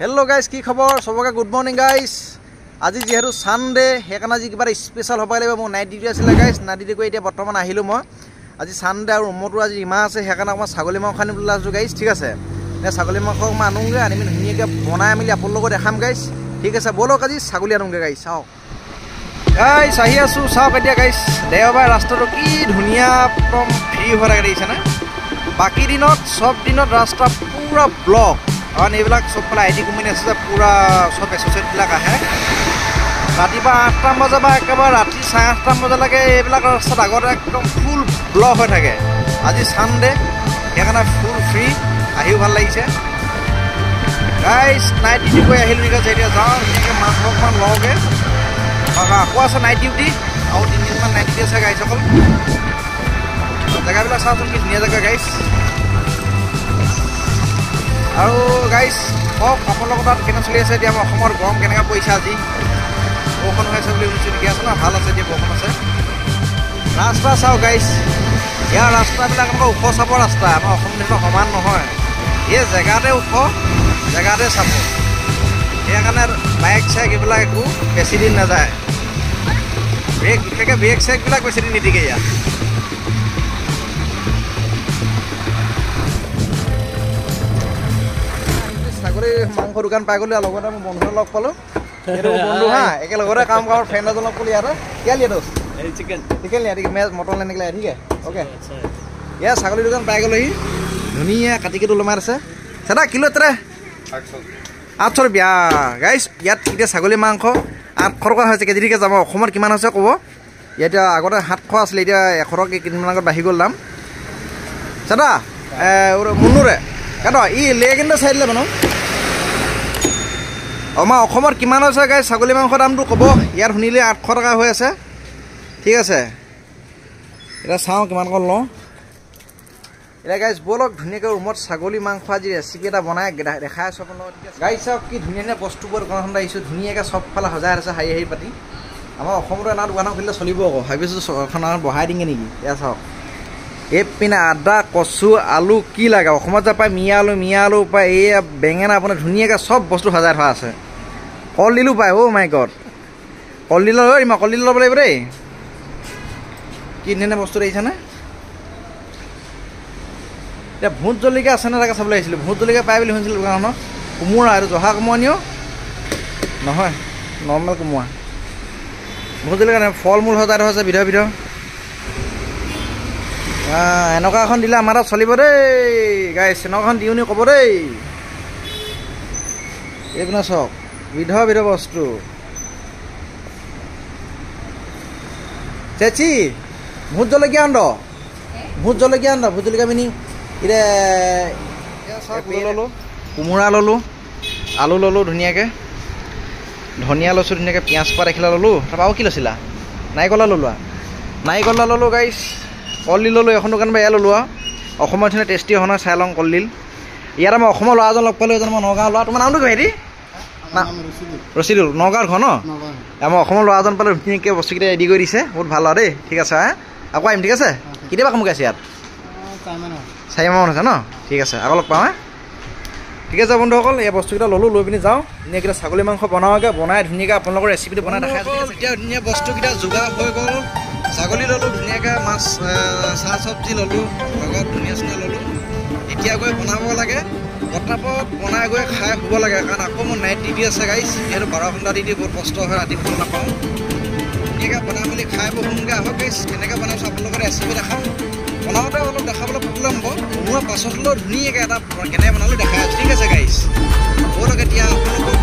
Hello' guys, কি খবৰ চবকে? Good morning guys. আজি যিহেতু ছানডে, সেইকাৰণে আজি কিবা এটা স্পেচিয়েল হ'ব লাগিব। মোৰ নাইট ডিউটি আছিলে গাইজ, নাইট ডিউটি কৰি এতিয়া বৰ্তমান আহিলোঁ মই। আজি ছানডে আৰু ৰুমতো আজি ইমান আছে, সেইকাৰণে অকণমান ছাগলী মাংস আনিবলৈ আছোঁ গাইজ, ঠিক আছে? এতিয়া ছাগলী মাংস অকণমান আনোগৈ, আনি মেলি ধুনীয়াকৈ বনাই মেলি আপোনালোকক দেখাম গাইজ, ঠিক আছে? ব'লক আজি ছাগলী আনোগৈ গাইজ। চাওক গাইজ, আহি আছোঁ। চাওক এতিয়া গাইজ, দেওবাৰ ৰাস্তাটো কি ধুনীয়া একদম ফ্ৰী হৈ থাকে, দেখিছেনে? বাকী দিনত চব দিনত ৰাস্তা পূৰা ব্লক, কাৰণ এইবিলাক চবফালে I T company আছে যে, পূৰা চব এছ'চিয়েটবিলাক আহে। ৰাতিপুৱা 8টামান বজাৰ পৰা একেবাৰে ৰাতি 8:30মান বজালৈকে এইবিলাক ৰাস্তাত আগতে একদম ফুল ব্লক হৈ থাকে। আজি ছানডে, সেইকাৰণে ফুল ফ্ৰী, আহিও ভাল লাগিছে গাইজ। নাইট ডিউটি কৰি আহিলোঁ, ঠিক আছে? এতিয়া যাওঁ ধুনীয়াকৈ মাংস অকণমান লওঁগৈ। আকৌ আছে নাইট ডিউটি, আৰু 3 দিনমান নাইট ডিউটি আছে গাইজসকল। জেগাবিলাক চাওঁচোন, কি ধুনীয়া জেগা গাইজ। আৰু গাইজ কওক, আপোনালোকৰ তাত কেনে চলি আছে? এতিয়া আমাৰ অসমত গৰম কেনেকৈ পৰিছে? আজি বৰষুণ হৈ আছে বুলি শুনিছোঁ। ঠিকে আছে ন? ভাল আছে, এতিয়া বৰষুণ আছে। ৰাস্তা চাওক গাইজ, ইয়াৰ ৰাস্তাবিলাক এনেকুৱা ওখ চাপৰ ৰাস্তা, আমাৰ অসম দেশৰ সমান নহয়। এই জেগাতে ওখ, জেগাতে চাপৰ, সেইকাৰণে বাইক চাইক এইবিলাক একো বেছি দিন নাযায়। ব্ৰেক, বিশেষকৈ ব্ৰেক চেকবিলাক বেছি দিন নিটিকে ইয়াত। ছাগলী মাংস দোকান পাই গ'লো, লগতে মোৰ বন্ধু লগ পালোঁ। এইটো বন্ধু হা, একেলগতে কাম কৰা ফ্ৰেণ্ড এজন লগ পালোঁ ইয়াতে। क्या लिया दोस्त? চিকেন। চিকেন লিয়া, ঠিক, মটন लेने के लिए, ঠিক অ'কে। ইয়াত ছাগলী দোকান পাই গ'লোহি, ধুনীয়া কাটি কাটি ওলমাই আছে। দাদা, কিলো তেৰে? 800 रुपया। গাইজ, ইয়াত এতিয়া ছাগলী মাংস 800 টকা হৈছে কেজি, ঠিক আছে? আমাৰ অসমত কিমান হৈছে ক'ব। ইয়াত এতিয়া আগতে 700 আছিলে, এতিয়া 100 টকা কেইদিনমান আগত বাঢ়ি গ'ল দাম। দাদা, 300 কেട്ടോ ই লে, কিন্তু চাই দিলে মানুহ। আমাৰ অসমত কিমান হৈছে গাইজ ছাগলী মাংসৰ দামটো ক'ব। ইয়াত শুনিলে 800 টকা হৈ আছে, ঠিক আছে? এতিয়া চাওঁ কিমান কণ লওঁ। এতিয়া গাইজ ব'লক, ধুনীয়াকৈ ৰুমত ছাগলী মাংস আজি ৰেচিপি এটা বনাই দেখাই আছোঁ আপোনালোকক, ঠিক আছে? গাইজ চাওক, কি ধুনীয়া ধুনীয়া বস্তুবোৰ দোকানখনত আহিছোঁ। ধুনীয়াকৈ চবফালে সজাই আছে শাৰী শাৰী পাতি। আমাৰ অসমতো এটা দোকান খুলিলে চলিব আকৌ, ভাবিছোঁ এখন বহাই দিওঁগৈ নেকি। এয়া চাওক, এইপিনে আদা, কচু, আলু কি লাগে, অসমত যে পায় মিয়া আলু, মিয়া আলু পায়। এইয়া বেঙেনা, আপোনাৰ ধুনীয়াকৈ চব বস্তু সজাই থোৱা আছে। কলডিলো পায়, অ' মাই গড, কলডিল ঐ ইমান কলডিল ল'ব লাগিব দেই। কি ধুনীয়া বস্তু দেখিছেনে? এতিয়া ভোট জলকীয়া আছেনে তাকে চাবলৈ আহিছিলোঁ। ভোট জলকীয়া পাই বুলি শুনিছিলোঁ দোকানখনত। কোমোৰা, এইটো জহা কোমোৰা নিও নহয়, নৰ্মেল কোমোৰা। ভোট জলকীয়া নহয়, ফল মূল সজাই থোৱা আছে বিধ বিধ। এনেকুৱা এখন দিলে আমাৰ তাত চলিব দেই গাইজ, এনেকুৱা এখন দিওঁ নি ক'ব দেই। এইপিনে চাওক, বিধ বিধ বস্তু। চেচি, ভোট জলকীয়া উണ്ടോ? ভোট জলকীয়া উണ്ടോ? ভোট জলকীয়া মিনি এতিয়া ল'লোঁ, কোমোৰা ল'লোঁ, আলু ল'লোঁ, ধুনীয়াকৈ ধনিয়া লৈছোঁ, ধুনীয়াকৈ পিঁয়াজ পাত এখিলা ল'লোঁ। তাৰপৰা আৰু কি লৈছিলা? নাৰিকলা ল'লোৱা, নাৰিকলা ল'লোঁ গাইজ, কলডিল ল'লোঁ। এখন দোকান পৰা এয়া ল'লোঁ আৰু অসমৰ নিচিনা টেষ্টি হয় নহয়, চাই লওঁ কলডিল। ইয়াত আমাৰ অসমৰ ল'ৰা এজন লগ পালোঁ, এজন আমাৰ নগাঁৱৰ ল'ৰা। তোমাৰ নামটো কি ভাইটি? ৰচিদুল, নগাঁৱৰ ঘৰ ন? আমাৰ অসমৰ ল'ৰা এজন পালোঁ, ধুনীয়াকৈ বস্তুকেইটা ৰেডি কৰি দিছে। বহুত ভাল আৰু দেই, ঠিক আছে। হা, আকৌ আহিম, ঠিক আছে? কেতিয়াবা কাম আছে ইয়াত? 4 মাহমান হৈছে ন? ঠিক আছে, আকৌ লগ পাম। হা, ঠিক আছে বন্ধুসকল, এই বস্তুকেইটা ল'লোঁ, লৈ পিনি যাওঁ, ধুনীয়াকৈ ছাগলী মাংস বনাওঁগৈ। বনাই ধুনীয়াকৈ আপোনালোকৰ ৰেচিপিটো বনাই দেখাই। এতিয়া ধুনীয়া বস্তুকেইটা যোগাৰ হৈ গ'ল। ছাগলী ল'লোঁ, ধুনীয়াকৈ মাছ, চাহ চব্জি ল'লোঁ, লগত ধুনীয়া চুনীয়া ল'লোঁ। এতিয়া গৈ বনাব লাগে, পটাপট বনাই গৈ খাই শুব লাগে, কাৰণ আকৌ মোৰ নাইট ডিউটি আছে গাইজ। যিহেতু 12 ঘণ্টা ডিউটি, বহুত কষ্ট হয়, ৰাতি শুব নাপাওঁ। ধুনীয়াকৈ বনাই মেলি খাই বহোঁগৈ। আহক গাইজ, কেনেকৈ বনাইছোঁ আপোনালোকৰ ৰেচিপি দেখাম। বনাওঁতে অলপ দেখাবলৈ প্ৰব্লেম হ'ব, বনোৱাৰ পাছত হ'লেও ধুনীয়াকৈ এটা কেনেকৈ বনালোঁ দেখাই আছোঁ, ঠিক আছে গাইজ? ব'লক এতিয়া আপোনালোকক